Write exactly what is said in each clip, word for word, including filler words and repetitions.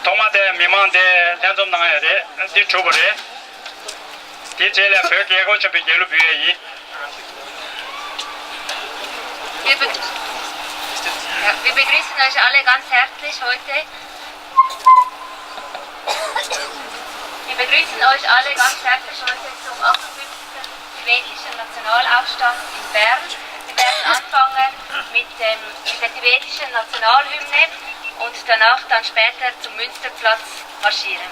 ཐོག་མ་དེ་མི་མང་དེ་ལྷན་འཛོམས་གནང་ཡ་རེད། འདི་གྲུབ་པ་རེད། དེའི་རྗེས་ལ་བོད་རྒྱལ་སྒོ་ཆེན་པོའི་རྒྱལ་གླུ་འབུལ་ཡ་ཡིན། Wir be-, ja, wir begrüßen euch alle ganz herzlich heute. Wir begrüßen euch alle ganz herzlich heute zum achtundfünfzigsten tibetischen Nationalaufstand in Bern. Wir werden anfangen mit dem, mit der tibetischen Nationalhymne und danach dann später zum Münsterplatz marschieren.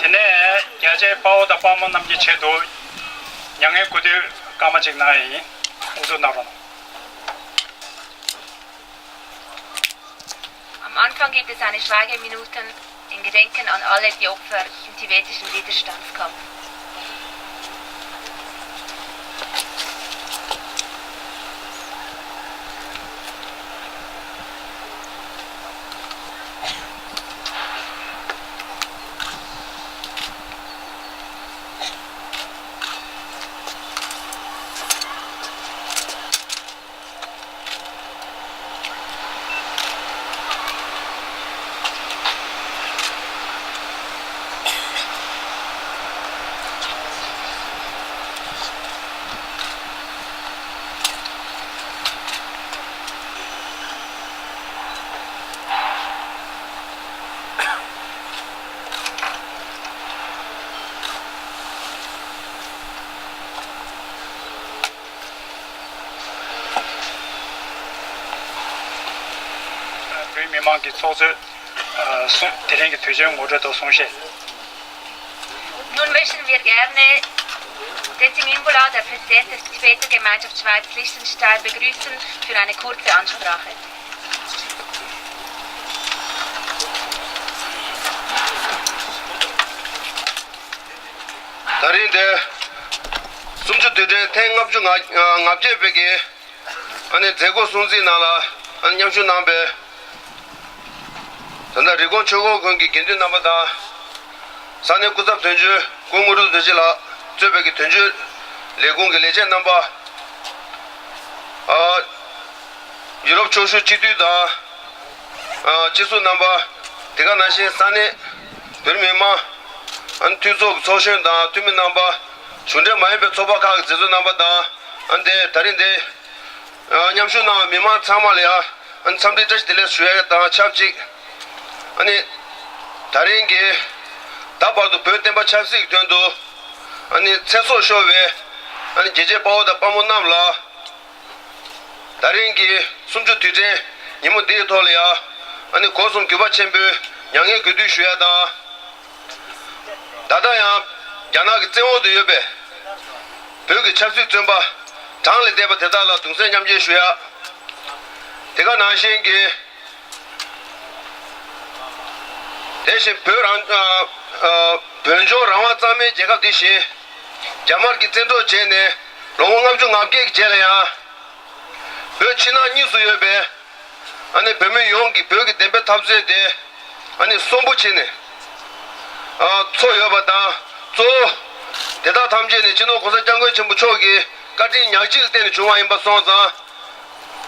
དེ་ནས་རྒྱལ་གཅེས་དཔའ་བོ་དང་དཔའ་མོ་རྣམས་ཀྱི་ཆེད་དུ་མྱ་ངན་གུས་འདུད་སྐར་མ་གཅིག་གནང་ཡ་ཡིན། དབུ་འཛུགས་གནང་རོགས། Am Anfang gibt es eine Schweigeminute in Gedenken an alle die Opfer im tibetischen Widerstandskampf. བོད་མི་མང་གི་ཚོགས་གཙོས། ཨ། གསུང་། དེ་རིང་གི་དུས་ཆེན་ངོ་སྤྲོད་དང་གསུང་བཤད། Nun möchten wir gerne Dezim Imbola, der Präsident des Tibeter Gemeinschaft Schweiz-Liechtenstein, begrüßen für eine kurze Ansprache. ད་རིང་འདིར་གསུམ་བཅུ་དུས་དྲན་ཐེངས་ལྔ་བཅུ་ང་ལྔ་བརྒྱད་པའི་གི་ཨ་ནི་མཛད་སྒོ་སྲུང་བརྩི་ནང་ལ་ཨ་ནི་མཉམ་ཞུགས་གནང་བའི་ད་ལྟ་རི་ཀོན་ཆོས་འཁོར་དགོན་གྱི་དགེ་འདུན་རྣམ་པ་དང་། ས་གནས་སྐུ་ཚབ་དོན་གཅོད་སྐུ་ངོ་རུ་རྡོ་རྗེ་ལགས་གཙོས་པའི་གི་དོན་གཅོད་ལས་ཁུངས་ཀྱི་ལས་བྱེད་རྣམ་པ། ཨ། ཡུ་རོབ་ཕྱོགས་བཞུགས་སྤྱི་འཐུས་དང་། ཨ། སྤྱི་ཟུར་རྣམ་པ། དེ་ག་ནང་བཞིན་ས་གནས་བོད་མི་མང་། ཨ་ནི་འཐུས་ཚོགས་ཚོགས་གཞོན་དང་འཐུས་མི་རྣམ་པ། གཞུང་འབྲེལ་མ་ཡིན་པའི་ཚོགས་པ་ཁག་གི་མཛད་གཙོ་རྣམ་པ་དང་། ཨ་ནི་དེ་ད་རིང་འདིར་མཉམ་ཞུགས་གནང་བའི་མི་མང་ཚང་མ་ལ་ཡང་འཚམས་འདྲི་བཀྲ་ཤིས་བདེ་ལེགས་ཞུ་ཡ་དང་ཆབས་ཅིག་ཨ་ནི་ད་རིང་གི་ད་བར་དུ་བོད་བསྟན་པ་ཆབ་སྲིད་ཀྱི་དོན་དུ་ཨ་ནི་ཚེ་སྲོག་ཤོར་བའི་ཨ་ནི་རྒྱལ་གཅེས་དཔའ་བོ་དང་དཔའ་མོ་རྣམས་ལ། ད་རིང་གི་གསུམ་བཅུ་དུས་དྲན་ཉིན་མོ་འདིའི་ཐོག་ལ་ཡང་ཨ་ནི་སྒོ་གསུམ་གུས་པ་ཆེན་པོས་མྱ་ངན་གུས་འདུད་ཞུ་ཡ་དང་། ད་ལྟ་ཡང་ རྒྱ་ནག་གི་བཙན་འོག་ཏུ་ཡོད་པའི་བོད་ཀྱི་ཆབ་སྲིད་བཙོན་པ་གྲངས་ལས་འདས་པ་དེ་དག་ལ་གདུང་སེམས་མཉམ་སྐྱེད་ཞུ་ཡ། དེ་ག་ནང་བཞིན་གྱི་དེ་བཞིན་བོད་རང་ཨ་ཨ་བོད་ལྗོངས་རང་དབང་གཙང་མའི་རྒྱལ་ཁབ་འདི་བཞིན་རྒྱ་དམར་གྱིས་བཙན་འཕྲོག་བྱས་ནས་ལོ་ངོ་ལྔ་བཅུ་ང་བརྒྱད་ཀྱི་རྗེས་ལ་ཡང་བོད་ཕྱི་ནང་གཉིས་སུ་ཡོད་པའི་ཨ་ནི་བོད་མི་ཡོངས་ཀྱིས་བོད་ཀྱི་བདེན་པའི་འཐབ་རྩོད་དེ་ཨ་ནི་གསོན་པོ་བྱས་ནས་ཨ་འཚོ་ཡོད་པ་དང་། གཙོ་བོ་དེ་དག་ཐམས་ཅད་ནི་སྤྱི་ནོར་༸གོང་ས་༸སྐྱབས་མགོན་ཆེན་པོ་མཆོག་གི་བཀའ་དྲིན་ཉག་གཅིག་ལ་བརྟེན་ནས་བྱུང་བ་ཡིན་པ་སོང་ཙང་།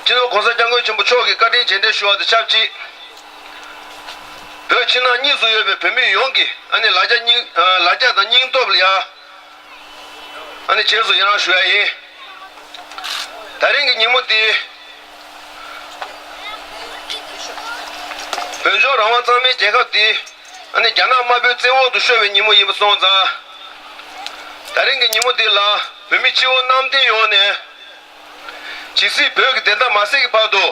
སྤྱི་ནོར་༸གོང་ས་༸སྐྱབས་མགོན་ཆེན་པོ་མཆོག་གི་བཀའ་དྲིན་རྗེས་དྲན་ཞུ་བ་དང་ཆབས་ཅིག་བོད་ཕྱི་ནང་གཉིས་སུ་ཡོད་པའི་བོད་མི་ཡོངས་ཀྱི་ཨ་ནི་ལ་རྒྱ་སྙིང་ལ་རྒྱ་དང་སྙིང་སྟོབས་ལ་ཡ། ཨ་ནི་རྗེས་སུ་ཡི་རང་ཞུ་ཡ་ཡིན། ད་རིང་གི་ཉིན་མོ་འདི་བོད་ལྗོངས་རང་དབང་གཙང་མའི་རྒྱལ་ཁབ་འདི་ཨ་ནི་རྒྱ་ནག་དམར་པོའི་བཙན་འོག་ཏུ་ཤོར་བའི་ཉིན་མོ་ཡིན་པ་སོང་ཙང་། ད་རིང་གི་ཉིན་མོ་འདི་ལ་བོད་མི་སྤྱི་བོ་གནམ་བསྟན་ཡོངས་ནས་ཇི་སྲིད་བོད་ཀྱི་བདེན་མཐའ་མ་གསལ་གྱི་བར་དུ།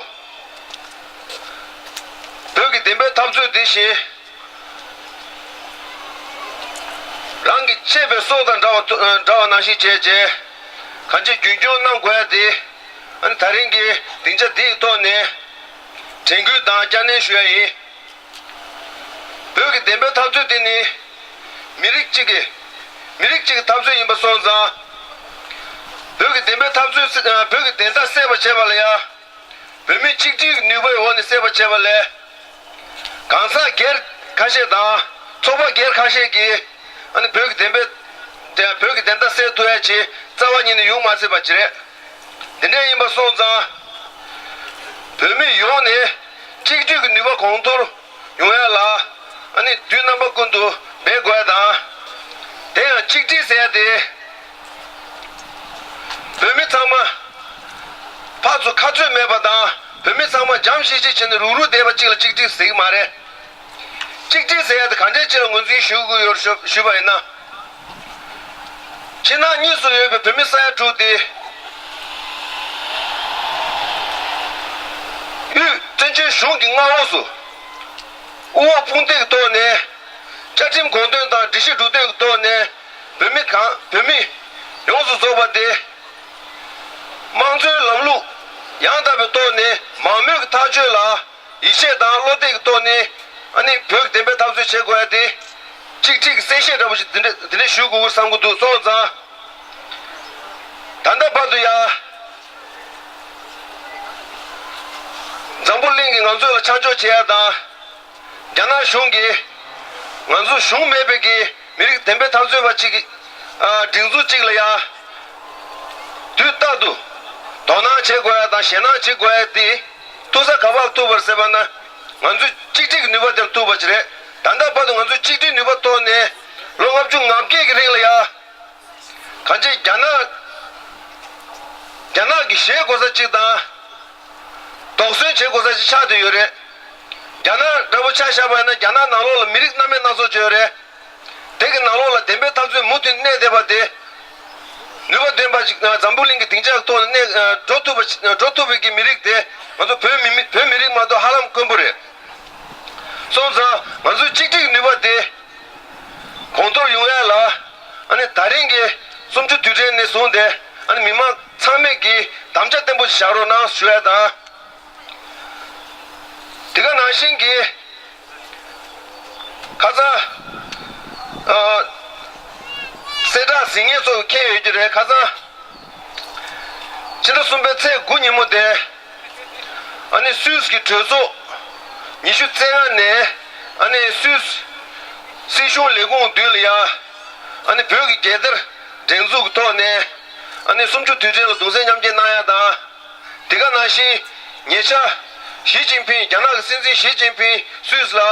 བོད་ཀྱི་བདེན་པའི་འཐབ་རྩོད་འདི་བཞིན་རང་གི་གཅེས་པའི་སྲོག་དང་འདྲ་བ་འདྲ་བ་ནང་བཞིན་བྱས་རྗེས་གང་ཅི་རྒྱུན་སྐྱོང་གནང་དགོས་ཡ་དེ་ཨ་ནི་ད་རིང་གི་སྡིངས་ཆ་འདིའི་ཐོག་ནས་དྲན་སྐུལ་དང་བསྐྱར་ནན་ཞུ་ཡ་ཡིན། བོད་ཀྱི་བདེན་པའི་འཐབ་རྩོད་དེ་ནི་མི་རིགས་གཅིག་གི་མི་རིགས་གཅིག་གི་འཐབ་རྩོད་ཡིན་པ་སོང་ཙང་། བོད་ཀྱི་བདེན་པའི་འཐབ་རྩོད་བོད་ཀྱི་བདེན་མཐའ་གསལ་བར་བྱེད་པ་ལ་ཡ། བོད་མི་གཅིག་སྒྲིལ་གྱི་ནུས་པའི་འོག་ནས་གསལ་བར་བྱེད་པ་ལས། གང་ཟག་སྒེར་ཁ་ཤས་དང་ཚོགས་པ་སྒེར་ཁ་ཤས་ཀྱིས་ཨ་ནི་བོད་ཀྱི་བདེན་པའི་བོད་ཀྱི་བདེན་མཐའ་གསལ་ཐུབ་ཡ་ཆེད་རྩ་བ་ཉིད་ནས་ཡོང་མ་སྲིད་པ་ཅིག་རེད། དེ་འདྲ་ཡིན་པ་སོང་ཙང་། བོད་མི་ཡོངས་ནས་གཅིག་སྒྲིལ་གྱི་ནུས་པ་གོང་མཐོར་ཡོང་ཡ་ལ་ཨ་ནི་དུས་རྣམ་པ་ཀུན་ཏུ་འབད་དགོས་ཡ་དང་། དེ་ཡང་གཅིག་སྒྲིལ་ཟེར་ཡ་དེ། བོད་མི་ཚང་མ་ཕར་ཚུར་ཁ་རྩོད་མེད་པ་དང་། བོད་མི་ཚང་མ་འཇམ་ཤིག་ཤིག་བྱས་ནས་རུག་རུག་བསྡད་པ་གཅིག་ལ་གཅིག་སྒྲིལ་ཟེར་གྱི་མ་རེད། གཅིག་སྒྲིལ་ཟེར་ཡ་དེ་ག་འདྲས་ཅིག་ལ་ངོས་འཛིན་ཞུ་དགོས་ཡོད་ཞུ་ཞུས་པ་ཡིན་ན། ཕྱི་ནང་གཉིས་སུ་ཡོད་པའི་བོད་མི་ས་ཡ་དྲུག་དེ། དབུས་བཙན་བྱོལ་གཞུང་གི་མངའ་འོག་སུ། དབུ་འོག་དཔུང་འདེགས་ཀྱི་ཐོག་ནས། བཅའ་ཁྲིམས་དགོངས་དོན་དང་སྒྲིག་གཞི་སྒྲུབ་དོན་གྱི་ཐོག་ནས། བོད་མི་གང་བོད་མི་ཡོངས་སུ་རྫོགས་པ་དེ། དམངས་གཙོའི་ལམ་ལུགས་ཡང་དག་པའི་ཐོག་ནས་མང་མོས་ཀྱི་ཐག་གཅོད་ལ་ཡིད་ཆེས་དང་བློ་གཏད་ཀྱི་ཐོག་ནས་ཨ་ནི་བོད་ཀྱི་བདེན་པའི་འཐབ་རྩོད་བྱེད་དགོས་ཡ་དེ་གཅིག་སྒྲིལ་གྱི་གསལ་བཤད་འདྲ་པོ་ཞིག་འདི་འདྲ་འདི་འདྲ་ཞུ་དགོས་ཀྱི་བསམ་གྱི་འདུག་སོང་ཙང་། ད་ལྟ་བར་དུ་ཡ། འཛམ་བུ་གླིང་གིས་ང་ཚོ་ལ་ཆ་འཇོག་བྱེད་ཡ་དང་། རྒྱ་ནག་གཞུང་གིས་ང་ཚོ་གཞུང་མེད་པའི་གི་མི་རིགས་བདེན་པའི་འཐབ་རྩོད་པ་གཅིག་གི་ཨ་སྒྲིག་འཛུགས་གཅིག་ལ་ཡ་དུས་རྟག་ཏུ་དོ་སྣང་བྱེད་དགོས་ཡ་དང་ཞེད་སྣང་བྱེད་དགོས་ཡ་དེ་ཐུག་ས་ག་པར་ཐུག་པར་ཟེར་བ་ན་ང་ཚོས་གཅིག་སྒྲིལ་གྱི་ནུས་པ་དེར་ཐུག་པ་ཅིག་རེད། ད་ལྟ་བར་དུ་ང་ཚོས་གཅིག་སྒྲིལ་ནུས་པ་ཐོག་ནས་ལོ་ལྔ་བཅུ་ང་བརྒྱད་ཀྱི་རིང་ལ་ཡ། གང་ཅི་རྒྱ་ནག་རྒྱ་ནག་གི་ཞེད་དགོས་ས་གཅིག་དང་། དོགས་ཟོན་བྱེད་དགོས་ས་གཅིག་ཆགས་བསྡད་ཡོད་རེད། རྒྱ་ནག་འདྲ་པོ་ཆ་བཞག་པ་ཡིན་ན་རྒྱ་ནག་ནང་ལོགས་ལ་མི་རིགས་སྣ་མིན་སྣ་ཚོགས་ཅིག་ཡོད་རེད། དེ་གི་ནང་ལོགས་ལ་བདེན་པའི་འཐབ་རྩོད་མུ་མཐུད་གནས་བསྡད་པ་དེ། ནུས་པ་ལྡན་པ་ཅིག་འཛམ་བུ་གླིང་གི་སྡིངས་ཆ་གི་ཐོག་ནས་གནས་འགྲོ་ཐུབ་པ་འགྲོ་ཐུབ་པའི་གི་མི་རིགས་དེ་ང་ཚོ་བོད་མི་མི་བོད་མི་རིགས་མ་གཏོགས་ཧ་ལམ་དཀོན་པོ་རེད། སོང་ཙང་ང་ཚོའི་གཅིག་སྒྲིལ་གྱི་ནུས་པ་དེ་གོང་མཐོར་ཡོང་ཡ་ལ་ཨ་ནི་ད་རིང་གི་གསུམ་བཅུ་དུས་དྲན་ནས་བཟུང་སྟེ་ཨ་ནི་མི་མང་ཚང་མས་ཀྱི་དམ་བཅའ་བརྟན་པོ་ཞིག་བཞག་རོགས་གནང་ཞུ་ཡ་དང་། དེ་ག་ནང་བཞིན་གྱི་ཁ་སང་ཨ་གསལ་བསྒྲགས་ཟིན་ངེས་སོགས་མཁྱེན་ཡོད་ཀྱི་རེད། ཁ་སང་ཕྱི་ཟླ་གསུམ་པའི་ཚེས་དགུ་ཉིན་མོ་དེ། ཨ་ནི་སུད་སི་གི་གྲོས་ཚོགས་ཉི་ཤུ་རྩ་ལྔ་ནས་ཨ་ནི་སུད་སི་སྲིད་གཞུང་ལས་ཁུངས་མདུན་ལ་ཡ། ཨ་ནི་བོད་ཀྱི་རྒྱལ་དར་སྒྲེང་འཛུགས་ཀྱི་ཐོག་ནས་ཨ་ནི་གསུམ་བཅུ་དུས་དྲན་ལ་གདུང་སེམས་མཉམ་སྐྱེད་གནང་ཡ་དང་། དེ་ག་ནང་བཞིན་ཉེ་ཆར་ཞི་ཅིན་ཕིང་རྒྱ་ནག་གི་སྲིད་འཛིན་ཞི་ཅིན་ཕིང་སུད་སི་ལ་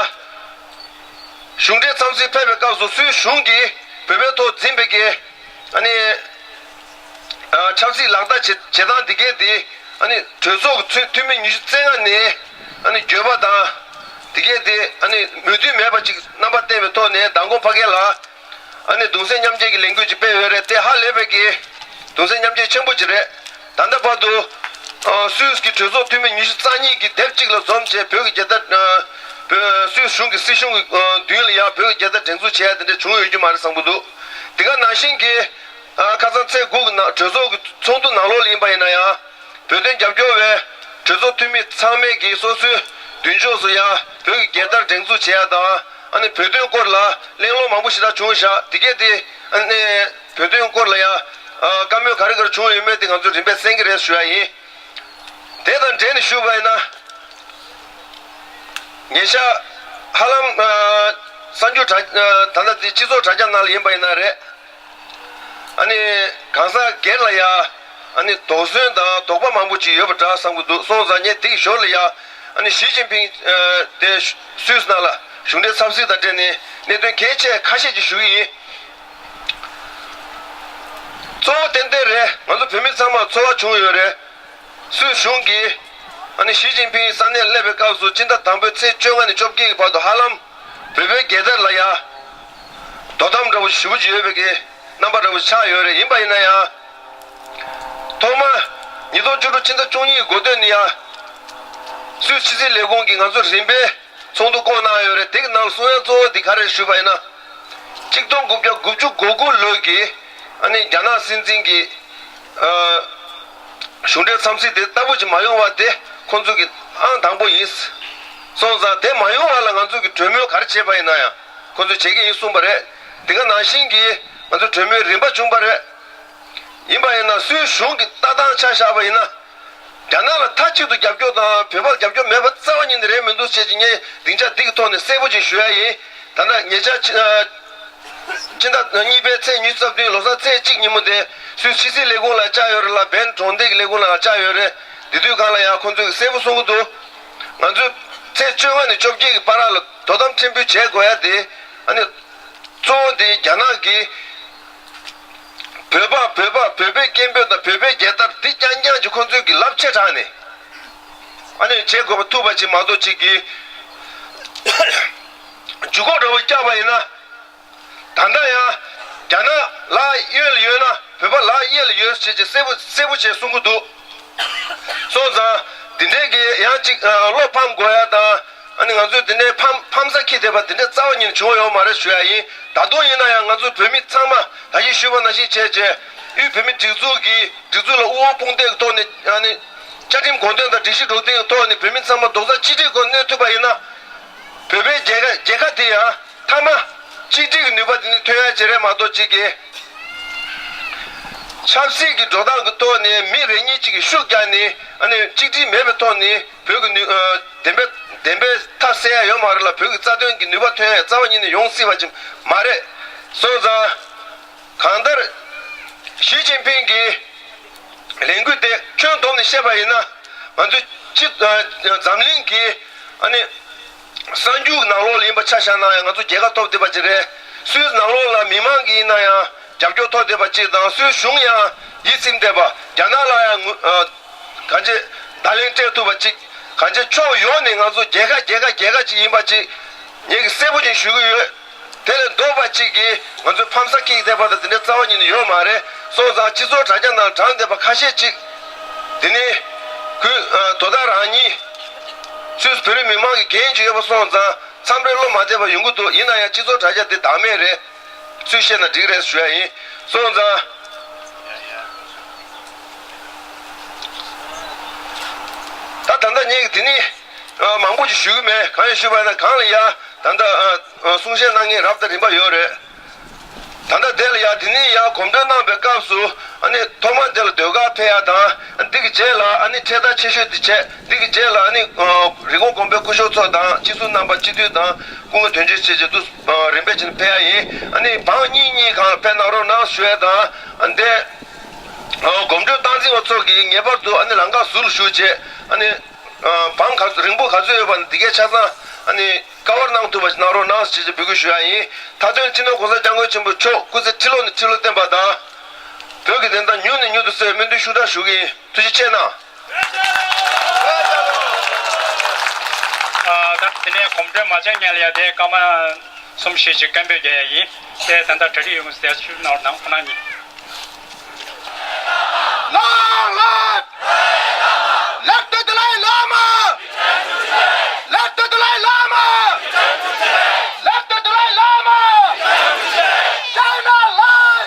གཞུང་འབྲེལ་འཚམས་གཟིགས་ཕེབས་པའི་སྐབས་སུ་སུད་སི་གཞུང་གིས་བོད་པའི་ཐོག་འཛིན་པའི་གི་ཨ་ནི། ཨ་ཆབ་སྲིད་ལག་བསྟར་བྱེད་བྱེད་སྟངས་འདི་གས་དེ་ཨ་ནི་གྲོས་ཚོགས་ཀྱི་འཐུས་མི་ཉི་ཤུ་རྩ་ལྔ་ནས་ཨ་ནི་འགྱོད་པ་དང་འདི་གས་དེ་ཨ་ནི་མོས་མཐུན་མེད་པ་ཅིག་རྣམ་པ་བསྟན་པའི་ཐོག་ནས་མདང་དགོང་ཕ་གི་ལ་ཨ་ནི་གདུང་སེམས་མཉམ་སྐྱེད་ཀྱི་ལས་འགུལ་ཅིག་སྤེལ་ཡོད་རེད། དེ་ཧ་ལས་པའི་གི་གདུང་སེམས་མཉམ་སྐྱེད་ཆེན་པོ་ཅིག་རེད། ད་ལྟ་བར་དུ་ཨ་སུད་སི་གི་གྲོས་ཚོགས་འཐུས་མི་ཉི་ཤུ་རྩ་གཉིས་ཀྱིས་དེབ་གཅིག་ལ་འཛོམས་བྱས་བོད་ཀྱི་རྒྱལ་དར་ཨ་བོད་སུད་སི་གཞུང་གི་སྲིད་གཞུང་གི་ཨ་མདུན་ལ་ཡང་བོད་ཀྱི་རྒྱལ་དར་སྒྲེང་འཛུགས་བྱས་ཡ་དེ་འདྲ་བྱུང་ཡོད་རྒྱུ་མ་རེད་བསམ་གྱི་འདུག་དེ་ག་ནང་བཞིན་གྱི་ཨ་ཁ་སང་ཚེས་དགུ་གི་ནང་གྲོས་ཚོགས་ཀྱི་ཚོགས་འདུ་ནང་ལོགས་ལ་ཡིན་པ་ཡིན་ན་ཡང་། བོད་དོན་རྒྱབ་སྐྱོར་བའི་གྲོས་ཚོགས་འཐུས་མི་ཚང་མས་ཀྱིས་སོ་སོའི་མདུན་ཕྱོགས་སུ་ཡང་བོད་ཀྱི་རྒྱལ་དར་སྒྲེང་འཛུགས་བྱེད་ཡ་དང་། ཨ་ནི་བོད་དོན་སྐོར་ལ་གླེང་སློང་མང་པོ་ཞེ་དྲག་བྱུང་བཞག་དེ་གས་དེ་ཨ་ནི་བོད་དོན་སྐོར་ལ་ཡང་ཨ་བཀའ་མོལ་ག་རེ་ག་རེ་བྱུང་ཡོད་མེད་དེ་ང་ཚོས་རིམ་པས་གསན་གྱི་རེད་ཞུ་ཡ་ཡིན། དེ་དང་འབྲེལ་ནས་ཞུས་པ་ཡིན་ན། ཉེ་ཆར་ཧ་ལམ་ཨ་གསར་འགྱུར་དྲ་ཨ་ད་ལྟ་དེ་སྤྱི་ཚོགས་དྲ་རྒྱ་ནང་ལ་ཡིན་པ་ཡིན་ན་རེད། ཨ་ནི་གང་ཟག་སྒེར་ལ་ཡ་ཨ་ནི་དོགས་ཟོན་དང་དོགས་པ་མང་པོ་ཅིག་ཡོད་པ་འདྲ་བསམ་གྱི་འདུག་སོང་ཙང་ངས་དེ་གི་ཞོར་ལ་ཡ་ཨ་ནི་ཞི་ཅིན་ཕིང་ཨ་དེ་སུད་སི་ནང་ལ་གཞུང་འབྲེལ་འཚམས་གཟིགས་དང་འབྲེལ་ནས་གནད་དོན་གལ་ཆེ་ཁ་ཤས་ཅིག་ཞུ་གི་ཡིན། གཙོ་བོ་ཏན་ཏན་རེད། ང་ཚོ་བོད་མི་ཚང་མར་ཚོར་བ་བྱུང་ཡོད་རེད། སུད་སི་གཞུང་གིས་ཨ་ནི་ཞི་ཅིན་ཕིང་ས་གནས་སླེབས་པའི་སྐབས་སུ་སྤྱི་ཟླ་དང་པོའི་ཚེས་བཅོ་ལྔ་ནས་བཅོ་བརྒྱད་ཀྱི་བར་དུ་ཧ་ལམ་བོད་པའི་རྒྱལ་དར་ལ་ཡ་དོ་དམ་འདྲ་བོ་ཞེ་པོ་ཅིག་ཡོད་པའི་གི་རྣམ་པ་འདྲ་བོ་ཆགས་ཡོད་རེད། ཡིན་པ་ཡིན་ན་ཡང་། ཐོག་མར་ཉིས་སྟོང་བཅུ་དྲུག་ཕྱི་ཟླ་བཅུ་གཉིས་ཀྱི་འགོ་སྟོད་ནས་ཡ་སུད་སི་ཕྱི་སྲིད་ལས་ཁུངས་ཀྱིས་ང་ཚོ་རིམ་པས་ཚོགས་འདུ་བསྐོང་གནང་ཡོད་རེད། དེ་གི་ནང་གསུང་ཡ་གཙོ་བོ་འདི་ག་རེ་ཞུས་པ་ཡིན་ན། གཅིག་སྟོང་དགུ་བརྒྱ་དགུ་བཅུ་གོ་དགུ་ལོ་གི་ཨ་ནི་རྒྱ་ནག་སྲིད་འཛིན་གྱི་ཨ་གཞུང་འབྲེལ་འཚམས་གཟིགས་དེ་ལྟ་བུ་ཅིག་མ་ཡོང་བ་དེ་ཁོང་ཚོ་གི་ཨང་དང་པོ་ཡིན། སོང་ཙང་དེ་མ་ཡོང་བ་ལ་ང་ཚོ་གི་གྲོས་མོལ་ག་རེ་བྱས་པ་ཡིན་ན་ཡང་ཁོང་ཚོས་བྱེད་ཀྱི་ཡིན་གསུངས་པ་རེད། དེ་ག་ནང་བཞིན་གྱི་ང་ཚོ་གྲོས་མོལ་རིམ་པ་བྱུང་པ་རེད། ཡིན་པ་ཡིན་ན་སུད་སི་གཞུང་གི་ལྟ་སྟངས་ཆ་བཞག་པ་ཡིན་ན། རྒྱ་ནག་ལ་མཐའ་གཅིག་ཏུ་རྒྱབ་སྐྱོར་དང་བོད་པར་རྒྱབ་སྐྱོར་མེད་པ་རྩ་བ་ཉིད་ནས་རེད་མི་འདུག་ཅེས་ཀྱི་ངས་སྡིངས་ཆ་འདི་གི་ཐོག་ནས་གསལ་པོ་ཅིག་ཞུ་ཡ་ཡིན། ད་ལྟ་ཉེ་ཆར་ཕྱི་ཨ་ཕྱི་ཟླ་གཉིས་པའི་ཚེས་ཉི་ཤུ་རྩ་བདུན་ལོ་གསར་ཚེས་གཅིག་ཉིན་མོ་དེ་སུད་སི་ཕྱི་སྲིད་ལས་ཁུངས་ལ་བཅར་ཡོད་རེད་ལ། བན་གྲོང་སྡེ་གི་ལས་ཁུངས་ལ་བཅར་ཡོད་རེད། དེ་དུས་སྒང་ལ་ཡང་ཁོང་ཚོས་གསལ་པོ་གསུང་གི་འདུག་ང་ཚོས་ཚེས་བཅོ་ལྔ་ནས་བཅོ་བརྒྱད་ཀྱི་བར་ལ་དོ་དམ་ཕྲན་བུ་བྱེད་དགོས་ཡ་དེ་ཨ་ནི། གཙོ་བོ་དེ་རྒྱ་ནག་གིས་བོད་པ་བོད་པ་བོད་པའི་སྐད་འབོད་དང་བོད་པའི་རྒྱལ་དར་འདི་རྐྱང་རྐྱང་གི་ཁོང་ཚོས་ཀྱི་རླབས་ཆེ་དྲགས་ནས་ཨ་ནི་བྱེད་དགོས་པ་ཐུག་པ་ཅིག་མ་གཏོགས་ཅིག་གིས་ཇུས་འགོད་འདྲ་བོ་བརྒྱབ་པ་ཡིན་ན། ད་ལྟ་ཡང་རྒྱ་ནག་ལག་གཡོན་ལ་ཡོད་ན་བོད་པ་ལག་གཡས་ལ་ཡོད་ཅེས་ཀྱི་གསལ་པོ་གསལ་པོ་བྱས་གསུང་གི་འདུག་སོང་ཙང་འདི་འདྲའི་གི་ཡང་ཅིག་བློ་ཕམ་དགོས་ཡ་དང་། ཨ་ནི་ང་ཚོས་འདི་ནས་ཕམ་ཕམ་ས་ཁྱི་དེ་པ་འདི་འདྲ་རྩ་བ་ཉིད་ནས་བྱུང་ཡོད་མ་རེད་ཞུ་ཡ་ཡིན། ད་དུང་ཡིན་ན་ཡང་ང་ཚོ་བོད་མི་ཚང་མ་ད་གིན་ཞུས་པ་ནང་བཞིན་བྱས་རྗེས་དབུས་བོད་མི་སྒྲིག་འཛུགས་ཀྱི་སྒྲིག་འཛུགས་ལ་དབུ་འོག་དཔུང་འདེགས་ཐོག་ནས་ཨ་ནི་བཅའ་ཁྲིམས་དགོངས་དོན་དང་སྒྲིག་གཞི་འགྲོ་སྟངས་ཐོག་ནས་བོད་མི་ཚང་མ་རྡོག་རྩ་གཅིག་སྒྲིལ་སྒོ་གནས་ཐུབ་པ་ཡིན་ན། བོད་པའི་རྒྱལ་ཁ་རྒྱལ་ཁ་དེ་ཡང་མཐའ་མ་གཅིག་སྒྲིལ་གྱི་ནུས་པ་དེ་ནི་ཐོན་ཡ་བྱེད་རེད་མ་གཏོགས་གཅིག་གིས། ཆབ་སྲིད་ཀྱི་འགྲོ་སྟངས་ཀྱི་ཐོག་ནས་མི་རེ་གཉིས་གཅིག་གིས་ཤུགས་རྒྱག་ནས་ཨ་ནི་གཅིག་སྒྲིལ་མེད་པའི་ཐོག་ནས་བོད་ཀྱི་ནུས་ཨ་བདེན་པའི་བདེན་པའི་མཐའ་གསལ་ཡ་ཡོད་མ་རེད་ལ། བོད་ཀྱི་རྩ་དོན་གྱི་ནུས་པ་ཐོན་ཡ་རྩ་བ་ཉིད་ནས་ཡོང་སྲིད་པ་ཅིག་མ་རེད། སོང་ཙང་གང་ལྟར་ཞི་ཅིན་ཕིང་གིས་ལས་འགུལ་དེ་ཁྱོན་བསྡོམས་ནས་བཤད་པ་ཡིན་ན། ང་ཚོས་སྤྱི་ཨ་འཛམ་གླིང་གི་ཨ་ནི་གསར་འགྱུར་ནང་ལོགས་ལ་ཡིན་པ་ཆ་བཞག་ན་ཡང་ང་ཚོ་རྒྱལ་ཁ་ཐོབ་བསྡད་པ་ཅིག་རེད། སུད་སི་ནང་ལོགས་ལ་མི་མང་གིས་ཡིན་ན་ཡང་རྒྱབ་སྐྱོར་ཐོབ་བསྡད་པ་ཅིག་དང་། སུད་སི་གཞུང་ཡང་ཡིད་ཚིམ་བསྡད་པ། རྒྱ་ནག་ལ་ཡང་ངུ་ཨ་གང་ཅི་བརྡ་ལན་སྤྲད་ཐུབ་པ་ཅིག་གང་ཅི་ཕྱོགས་ཡོངས་ནས་ང་ཚོ་རྒྱལ་ཁ་རྒྱལ་ཁ་རྒྱལ་ཁ་ཅིག་ཡིན་པ་ཅིག་ངེད་ཀྱིས་གསལ་པོ་ཅིག་ཞུ་གི་ཡོད། དེ་ལས་ལྡོག་པ་གཅིག་གིས་ང་ཚོའི་ཕམ་ས་ཁེགས་བསྡད་པ་དང་དེ་འདྲའི་རྩ་བ་ཉིད་ནས་ཡོད་མ་རེད། སོང་ཙང་སྤྱི་ཚོགས་དྲ་རྒྱ་ནང་དྲངས་བསྡད་པ་ཁ་ཤས་ཅིག་དེ་ནི་ཁོས་ཨ་དོ་བདག་རང་ཉིད་སུད་སི་བོད་རིགས་མི་མང་གི་འགན་ཅིག་ཡོད་པ་སོང་ཙང་མཚམས་རེ་བློ་མ་བདེ་བ་ཡོང་གི་འདུག་ཡིན་ན་ཡང་སྤྱི་ཚོགས་དྲ་རྒྱ་དེ་བདག་མེད་རེད། ཚུལ་བཤད་ན་འགྲིག་རེད་ཞུ་ཡ་ཡིན། སོང་ཙང་ད་ད་ལྟ་ངས་དེ་ནི་ཨ་མང་པོ་ཅིག་ཞུ་གི་མེད། གང་ཡང་ཞུས་པ་ཡིན་ན་གང་ལ་ཡ་ད་ལྟ་ཨ་ཨ་གསུང་བཤད་གནང་མཁན་རབ་དང་རིམ་པ་ཡོད་རེད། ད་ལྟ་དེ་ལ་ཡ་དེ་ནས་ཡ་གོམ་བགྲོད་གནང་བའི་སྐབས་སུ་ཨ་ནི་ཐོག་མ་དེ་ལ་ཟློས་གར་ཕེབས་ཡ་དང་། འདི་གི་རྗེས་ལ་ཨ་ནི་འཕྲེད་དར་ཆེ་ཤོས་དེ་བྱས། འདི་གི་རྗེས་ལ་ཨ་ནི་ཨ་རི་ཀོན་དགོན་པའི་སྐུ་ཞབས་ཚོ་དང་སྤྱི་ཟུར་རྣམ་པ་སྤྱི་འཐུས་དང་སྐུ་ངོ་དོན་གཅོད་བཅས་ཀྱི་དུ་ཨ་རིམ་པས་ཕྱིན་ཕེབས་ཡ་ཡིན། ཨ་ནི་བང་གཉིས་གཉིས་སྒང་ལ་ཕེབས་གནང་རོགས་གནང་ཞུ་ཡ་དང་། ཨ་འདི་ཨ་གོམ་བགྲོད་སྟངས་འཛིན་པ་ཚོ་གིས་ངེས་པར་དུ་ཨ་ནི་ལམ་ཁ་ཟུར་ལ་བཞུགས་བྱས། ཨ་ནི་ཨ་བང་ག་རིང་པོ་ག་ཚོད་ཡོད་པ་ནི་འདི་གའི་ཆ་ཚང་ཨ་ནི་ཀ་བར་གནང་ཐུབ་པ་ཞིག་གནང་རོགས་གནང་ཞེས་འབོད་སྐུལ་ཞུ་ཡ་ཡིན། མཐའ་དོན་སྤྱི་ནོར་༸གོང་ས་༸སྐྱབས་མགོན་ཆེན་པོ་མཆོག་སྐུ་ཚེ་ཁྲི་ལོ་ནས་ཁྲི་ལོ་བརྟན་པ་དང་། བོད་ཀྱི་བདེན་མཐའ་མྱུར་ནས་མྱུར་དུ་གསལ་བའི་སྨོན་འདུན་ཤུགས་དྲག་ཞུ་གི་ཡིན། ཐུགས་རྗེ་ཆེ་གནང་། ཨ་ད་དེ་ནས་གོམ་བགྲོད་མ་བྱས་སྔོན་ལ་ཡ་དེ་སྐར་མ་གསུམ་བཞི་ཞིག་སྐད་འབོད་རྒྱག་ཡ་ཡིན། དེ་ད་ལྟ་གྲ་སྒྲིག་ཡོང་ཟེར་ཞུ་གནང་རོགས་གནང་། ཁོང་རྣམ་གཉིས། ལགས་ལགས། Let the Dalai Lama! Let the Dalai Lama! Let the Dalai Lama! China Live!